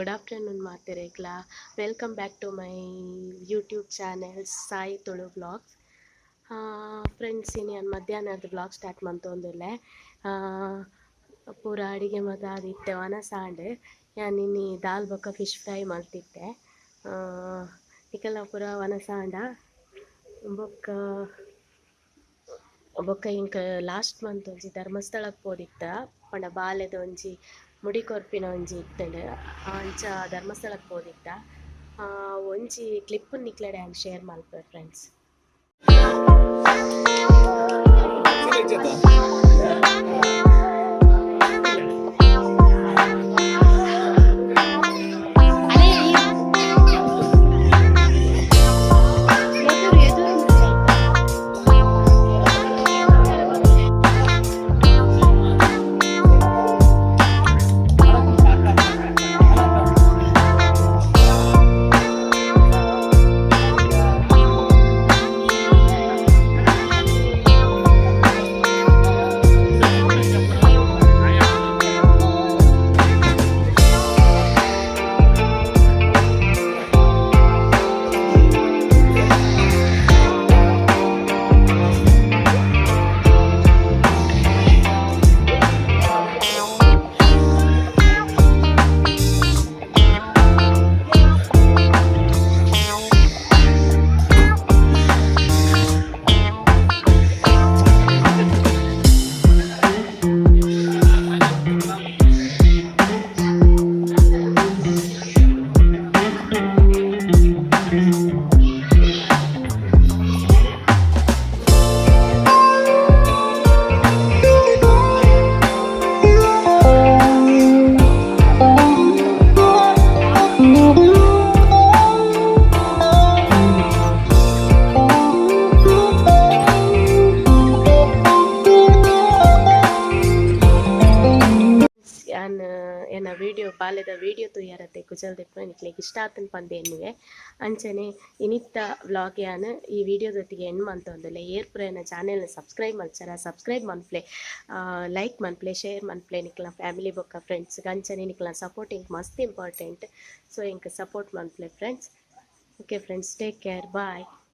Good afternoon ಮಾತೆರೆಗ್ಲ. Welcome back to my YouTube channel Sai Tulu vlogs. Friends, ಇನಿ ಯಾನ್ ಮಧ್ಯಾಹ್ನದ ವ್ಲಾಗ್ ಸ್ಟಾರ್ಟ್ ಮಂತೊಂದುಲ್ಲೆ. ಪೂರ ಅಡಿಗೆ ಮಾತ ಆದಿತ್ತೆ, ವನಸ್ ಆಂಡ್. ಯಾನ್ ಇನಿ ದಾಲ್ ಬೊಕ್ಕ ಫಿಶ್ ಫ್ರೈ ಮಲ್ತಿತ್ತೆ. ನಿಕಲ್ನ ಪೂರ ವನಸ್ ಆಂಡ. ಬೊಕ್ಕ ಬೊಕ್ಕ ಇಂಕ್ ಲಾಸ್ಟ್ ಮಂತ್ ಒಂಜಿ ಧರ್ಮಸ್ಥಳಕ್ಕೆ ಪೋದಿತ್ತ. ಪಂಡ ಬಾಲೆದ ಒಂಜಿ ಮುಡಿ ಕೊರ್ಪಿನ ಒಂಜಿ ಇತ್ತಂಡ್, ಅಂಚ ಧರ್ಮಸ್ಥಳಕ್ಕೆ ಪೋದಿತ್ತ. ಒಂಜಿ ಕ್ಲಿಪ್ ನಿಕ್ಲೆಡ ಯಾನ್ ಶೇರ್ ಮಲ್ಪೆ ಫ್ರೆಂಡ್ಸ್. ಯಾನ್ ಎನ್ನ ವಿಡಿಯೋ ಬಾಲೆದ ವಿಡಿಯೋ ತೂಯರತೆ ಕುಜಲ್ ದೆಪ್ಪುನ ನಿಕ್ಲೆಗ್ ಇಷ್ಟ ಆತನ್ ಪಂದ್ ಎನ್ನುವೆ. ಅಂಚನೆ ಇನಿತ್ತ ವ್ಲಾಗ್ ಯಾನ್ ಈ ವಿಡಿಯೋದೊಟ್ಟಿಗೆ ಎಂಡ್ ಮಂತೊಂದುಲ್ಲೆ. ಏರ್ ಪೂರ ಎನ್ನ ಚಾನೆಲ್ನ ಸಬ್ಸ್ಕ್ರೈಬ್ ಮಲ್ಚರ ಸಬ್ಸ್ಕ್ರೈಬ್ ಮನ್ಪ್ಲೆ, ಲೈಕ್ ಮನ್ಪ್ಲೆ, ಶೇರ್ ಮನ್ಪ್ಲೆ ನಿಕ್ಲ ಫ್ಯಾಮಿಲಿ ಬೊಕ್ಕ ಫ್ರೆಂಡ್ಸ್. ಅಂಚನೆ ನಿಕ್ಲ ಸಪೋರ್ಟ್ ಇಂಕ್ ಮಸ್ತ್ ಇಂಪಾರ್ಟೆಂಟ್. ಸೊ ಇಂಕ್ ಸಪೋರ್ಟ್ ಮನ್ಪ್ಲೆ friends. Okay friends, take care, bye.